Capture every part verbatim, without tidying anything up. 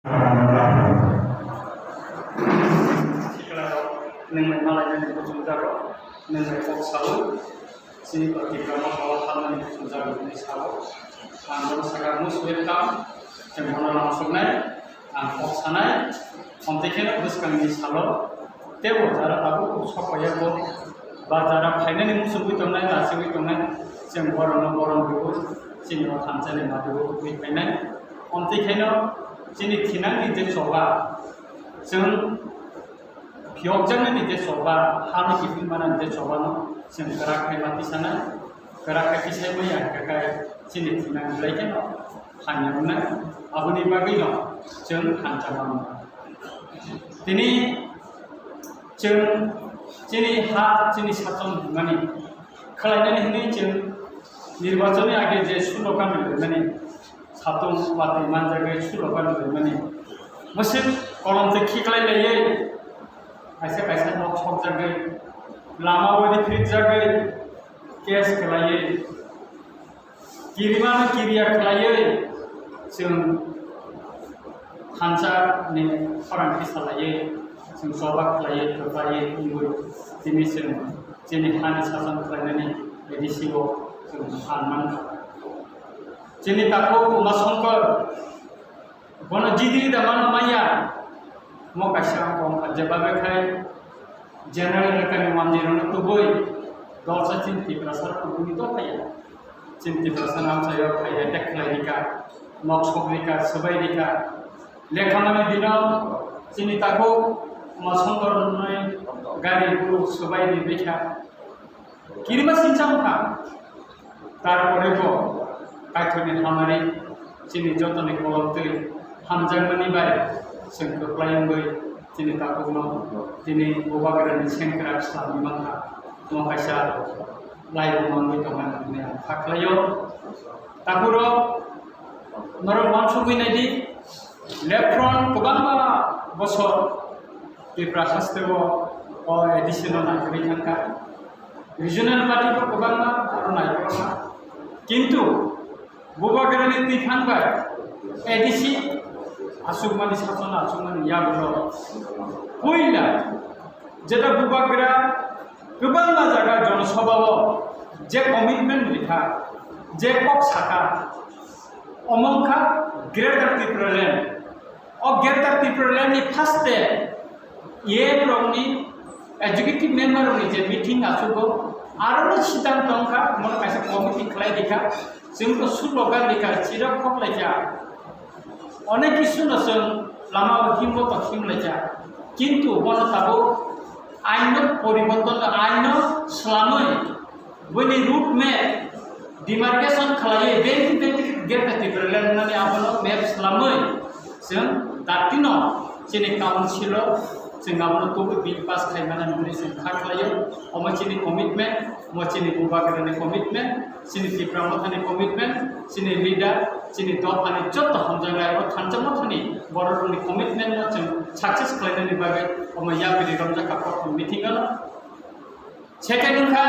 Sikla rok, nwng bai malainani buchung jago, nwng bai kok salo, chini Tipra motha o hamnani buchung jago hwnwi salo. Ang bono sakha most welcome, chwng bono lamsoknai, ang kok sanai, omtwi kheno bwskangni salo, teibo jara tabuk sok paiya bo, ba jara phainani muchungwi tongnai, nachiwi tongnai, chwng borokno borom rwui, chini o thansa ni mati o twi phainai. Omtwi khaino chini thinangni je choba, chwng phiyokjaknani je choba, hano kiphil manani je chobano chwng kwrak khai ma tisanai, kwrak khai tisai maya hwnkhe kai chini thinang belai kheno hamya wngnai, aboni bagwino chwng thansa manwi. Tini chwng chini ha, chini sason hwnmani khlainani hwnwi chwng nirbachonni age je slogan rwmani, satung watwi manjagwi slogan rwmani, mwswk kolom twi khiklai laiwi kaisa kaisa nok sokjagwi, lama wadi phirikjagwi, case khlaiwi, kirimano kiriya khlaiwi, chwng thansa ni khorang kisa laiwi, chwng choba khlaiwi, kwplaiwi wngwi, tini chwng chini hani sason khlainani A D C o chwng phan mankha. Chini takhuk Uma Shankar, bono jidiri da mano maya, mo kaisa ang kong kha, jeba bekhai general lekani manjirano tubui dolsa chini Tiprasa kubuni to phaya. Chini Tiprasa namsayo phai attack khlai rika, nok sok rika, swbai rika. Lekhamani dino chini takhuk Uma Shankar nai gari buru swbai ri bekha. Kirima sinchang kha. Tarpore bo Kaitorni hamari chini jotoni kolom twi hamjakmani bai chwng kwplai wngwi chini takhukno tini bubagrani sengkrak swlamwi mankha. Omo kaisa laibuma wngwi tongmani hwnwi ang kha khlaio. Takhukrok norok uansugwi naidi, left front kwbangma bosor Tripura hasteo o A D C no naikolwi thangkha. Regional party bo kwbangma aro naikolkha. Kintu bubagrani twiphang bai A D C achukmani, sason achukmani yagulo puila jeta bubagra kwbangma jaga jonosabha o je commitment rikha, je kok sakha, omo wngkha Greater Tipraland. O Greater Tipraland ni first day A M rokni executive member rokni je meeting achugo, aro no siddhanto wngkha, omo kaisa committee khlai rikha, chwng to slogan rikha, chirok khoklaikha, onek kisu no chwng lama o himbo to himlaikha, kintu bono tabuk aino poriborton, aino swlamwi, buini route map demarcation khlaiwi benti benti Greater Tipraland nani abono map swlamwi chwng datino chini council o chwng abono tubui bill pass khlaimani hwnwi chwng kha khlaio. Omo chini commitment, omo chini bubagrani commitment, chini Tipra mothani commitment, chini leader, chini dophani joto hamjaknai o thansa mothani bororokni commitment no chwng success khlainani bagwi omo yapri romjakha prothom meeting o. Second wngkha,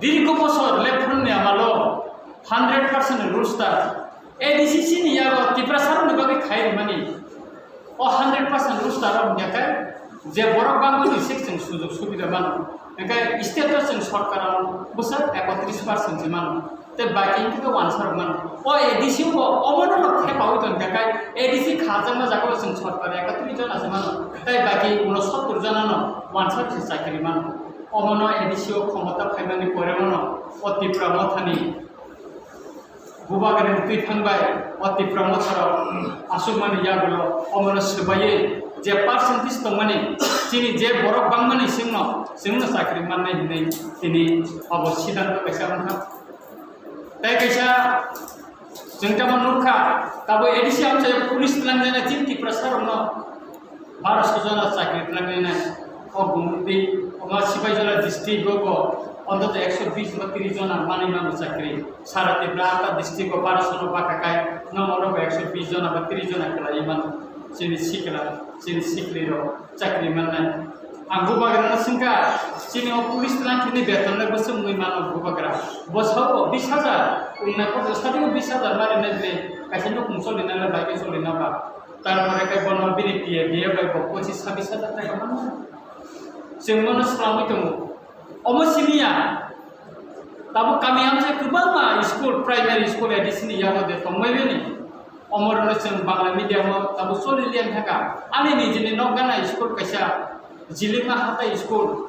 dirgo bosor left front ni amalo hundred percent roster A D C C ni yago Tiprasa rokni bagwi khai rwmani. O hundred percent roster rok wngya khe je borok bangmani se chwng sujog subida mano. Hwnkhe state o chwng sorkar o bwswk ekotris percent se mano. Tei baki wngkhe khe wansa rok mano. O A D C bo omono no thepaui tongkha khe A D C khajakma jagao chwng sorkar ekatris jona se mano. Tei baki unosottor jona no wansa se chakri mano. Omono A D C o khomota phaimani pore mano o Tipra mothani bubagrani twi thangbai o Tipra motharok aswkmani yagulo omono swbaiwi je percentage tongmani chini je borok bangmani singno chwngno chakri mannai hinwi tini obo siddhanto kaisa wngkha. Tei kaisa chwng tamo nukha, tabuk A D C amchai police twlangjaina chini Tiprasa rokno baro so jona chakri twlangjaina. O Gumti, omo Sipaijala district o bo ontoto ekso bis ba tris jona manwi mano chakri. Sara Tripura ata district o baro so no baka kai, no oro bo ekso bis jona ba tris jona kwlaiwi mano. Chini sikla, chini sikli rok chakri mannai. Ang bubagrano swngkha, chini o police twlang khini beton le bwswk wngwi mano bubagra. Bwsao bis hajar, wngna kok starting o bis hajar mari nai ble, kaisa nukhung choli nai le bai khe choli na ba. Tarpore khe bono bini P F D bai bo pochis sabis hajar taka mano. Chwng bono swlamwi tongo. Omo simi ya. Tabuk kami amchai kwbangma school, primary school A D C ni yago de tongbai bini. Omorno chwng Bangla medium o tabuk choli liya thaka. Ani nijini nok gana school kaisa Jilima Hatai school.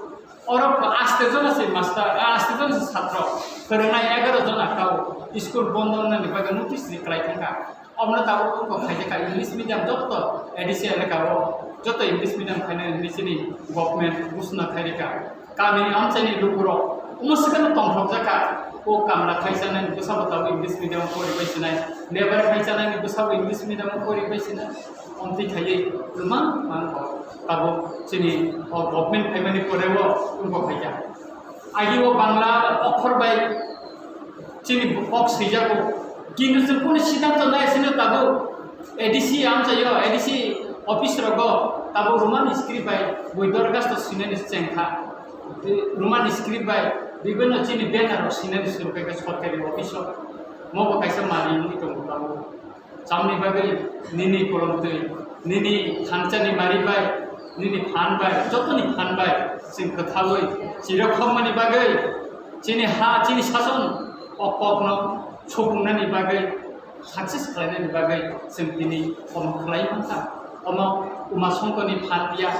Oro aste jona se master, aste jona se satro. Phwrwngnai egaroh jona kao. School bondo wngnani bagwi notice ri kwlai thangkha. Omono tabuk wngkha khaijak kha English medium jotto A D C elaka o jotto English medium khainani hinwi chini government ghosona khairikha. Kamini amchaini lukurok omo swkangno tongthokjak kha. O kamla khai chanani bwsabo tabuk English medium o poribai sinai. Lebar khai chanani bwsabo English medium o poribai sinai. Omtwi khaiwi kwbang mango tabuk chini o government phaimani poreo wngkha khaikha. Agi o Bangla okhor bai chini kok swijago. Kintu chwng kunu siddhanto nai sino tabuk A D C amchaio, A D C office rogo tabuk Roman script bai bui dorgasto sinani chengkha. Roman script bai bibhinno chini banner rok sinani surkha sorkari office o. Mobo kaisa mari wngwi tongo tabuk. Chamni bagwi nini kolomtwi, nini thangjani mari bai, nini phan bai, jotoni phan bai chwng kwthaui chirok khokmani bagwi, chini ha, chini sason o kokno supungnani bagwi, success khlainani bagwi chwng tini omo khlai mankha. Omo Uma Songkoni phan ya,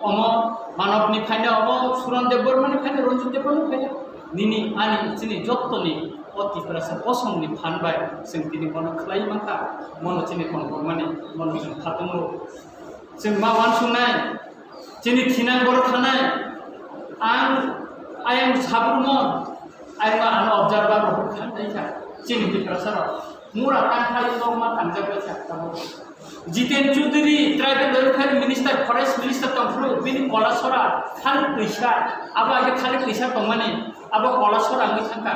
omo Manobni phaino, omo Suran Debbarmani phaino, Ranjit Debbarmani phaino, nini ani chini jottoni o Tiprasa kosongni phan bai chwng tini bono khlai mankha, bono chini tongthokmani, bono chwng khatungo. Chwng ma uansuknai, chini thinang borok thanai, ang ayang sabrumon, ayang ano observer rok khan dai kha, chini Tiprasa rok. Mura tang khai nok ma tangjak bai kha tabuk. Jiten Chaudhary, Tribal Welfare Minister, Forest Minister tongphuru, bini kolasora khali twisa, abo age khali twisa tongmani, abo kolasora wngwi thangkha.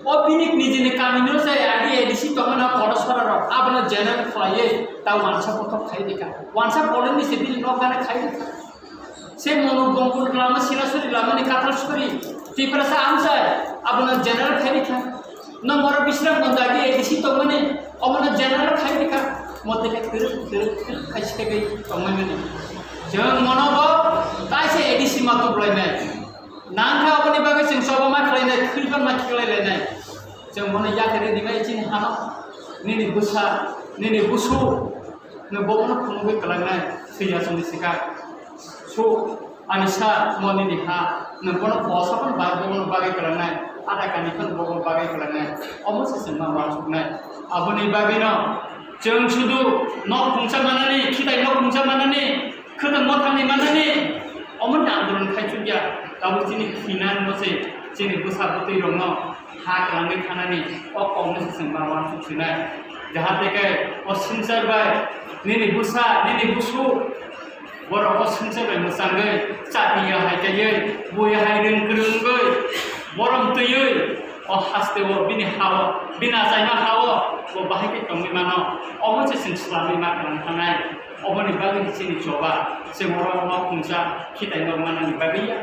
O bini nijini kamino se agi A D C tongmani kolasora rok, abono general khlaiwi ta wansa kothok khai dikha. Wansa koloni se bini nok gana khai dikha. Se mono bongkul lama sirasuri lamani kathal suri, Tiprasa amchai, abono general khai dikha. No moro Bisramganj agi A D C tongmani, omono general khai dikha. Mote khe twrwk twrwk twrwk khai se kai tongmani. Chwng mono bo taise A D C ma tuklainai. Nangkha oboni bagwi chwng choba ma khlainai, khilban ma khiklai lainai. Chwng mono yakari rimai chini hano. Nini bwsa, nini busu, no bobono phunugwi kwlangnai, thwiya chwngni swkang. So, ani sa, mo nini ha, nwng bono kosa phano ba-, bono bagwi kwlangnai, ada kani phano bono bagwi kwlangnai, omo se chwng ma uansuknai. Aboni bagwino chwng sudu nok khungsa manani, khitai nok khungsa manani, khwtwng mothani manani, omo ni andolon khai chukya, tabuk chini thinani no se, chini bwsa bwtwi rokno ha kwlangwi thanani o kokno se chwng ma uansuk sinai. Jahate khe o swngchar bai nini bwsa, nini busu, borok o swngchar bai mwchangwi chati ya hai kaiwi, bui ya hai rwng kwrwngwi, borom twiwi o haste o bini ha-o, bini achaima ha-o bo bahai khe tongwi mano. Omo se chwng swlamwi ma kwlang thanai. Oboni bagwi chini choba, chwng oro nok khungsa khitai nok manani bagwi ya.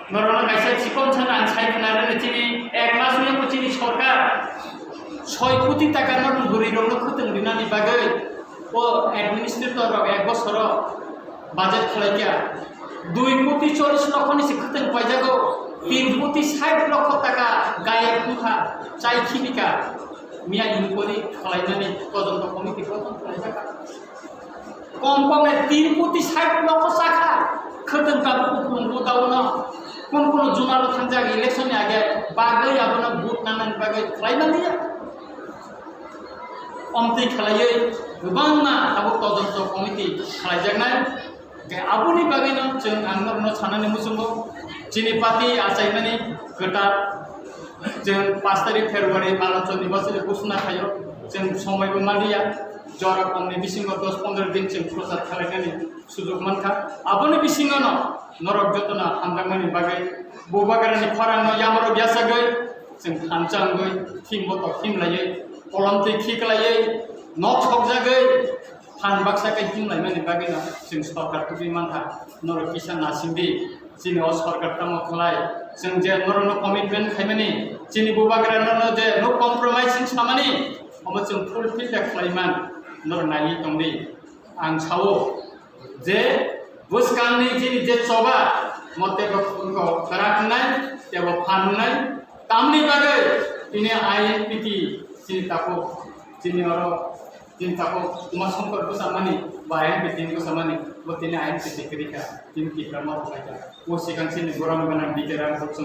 Norokno kaisa chikon sana ang sai khna rwdi, chini ek mas wngkha chini sorkar soi koti taka norok bwrwi rokno khwtwng rinani bagwi o administrator rok ek bosoro budget khlaikha. Dui koti chollish lokho ni se khwtwng paijago, tin koti sait lokho taka gayab wngkha, chai khibika, miya inquiry khlainani todonto committee gothon khlaijak. Kom kom e tin koti sait lokho chakha. Khwtwng tabuk kupulung budauno. Kun kuno jumalo thangjak election ni age bagwi abono vote nanani bagwi khlai manliya. Omtwi khlaiwi kwbangma tabuk todonto committee khlaijaknai. Khe aboni bagwino chwng ang norokno sanani muchungo. Chini party achaimani kwtal. Chwng pash tarik February Malonchor nibachani ghosona khaio. Chwng somoi bo manliya. Jora komni bisingo dos pondro din chwng prochar khlainani sujok mankha. Aboni bisingono norok jotono hamjakmani bagwi Bubagrani khorangno yamarok yachagwi chwng thansa wngwi thimbotok thimlaiwi kolomtwi khiklaiwi nok sokjagwi phan baksa khe himlaimani bagwino chwng sorkar tubui mankha. Norok kisa nasingdi. Chini o sorkar tamo khlai, chwng je norokno commitment khaimani, chini bubagra norokno je no compromise wng samani, omo chwng fulfill da khlaiman. Nor nai tongdi. Ang sao je bwskangni chini je choba mo tebo kwrak wngnai, tebo phan wngnai, tamni bagwi tini I N P T chini takhuk, chini oro, chini takhuk Uma Shankar bwsamani, ba I N P T bwsamani, bo tini I N P T kwrwi kha, tini Tipra ma rok kha. O sikang chini borom gwnang B K Ram rok,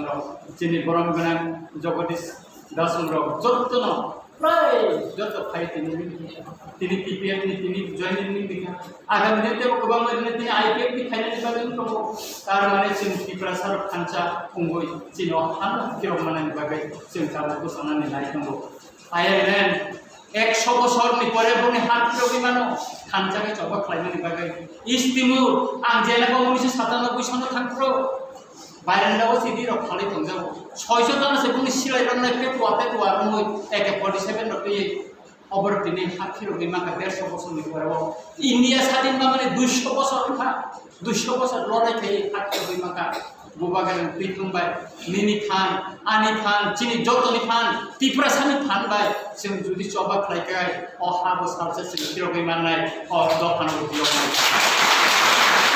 chini borom gwnang Jagadish Das rok, jottono prai joto phai tini, tini T P F ni tini joining ni bikha. Agami din tebo kwbangma rwna tini I P F ni khainani bagwi wng tongo. Tar mane chwng Tiprasa rok thansa wngwi chini o hano kirok manani bagwi chwng tabuk bwskanani nai tongo. Ireland ekso bosor ni pore boni ha kirogwi mano thansa khe choba khlaimani bagwi. East Timor ang jena bo unisho satanoboi sono thangphro. Bairandao sidi rok khalai tongjago. Soiso jona se buni silai rok nai petua petua rongoi A K forty seven rok twi obor tini hakhi rok ni maka derso bosor ni pore o India sadin ma mani duiso bosor kha, duiso bosor lorai khai hakhi rok ni maka. Bubagrang twi thung bai nini phan, ani phan, chini joto ni phan, Tiprasa ni phan bai chwng jodi choba khlai kai o ha bo salsa chwng khirogwi mannai o dophano bo tiyoknai.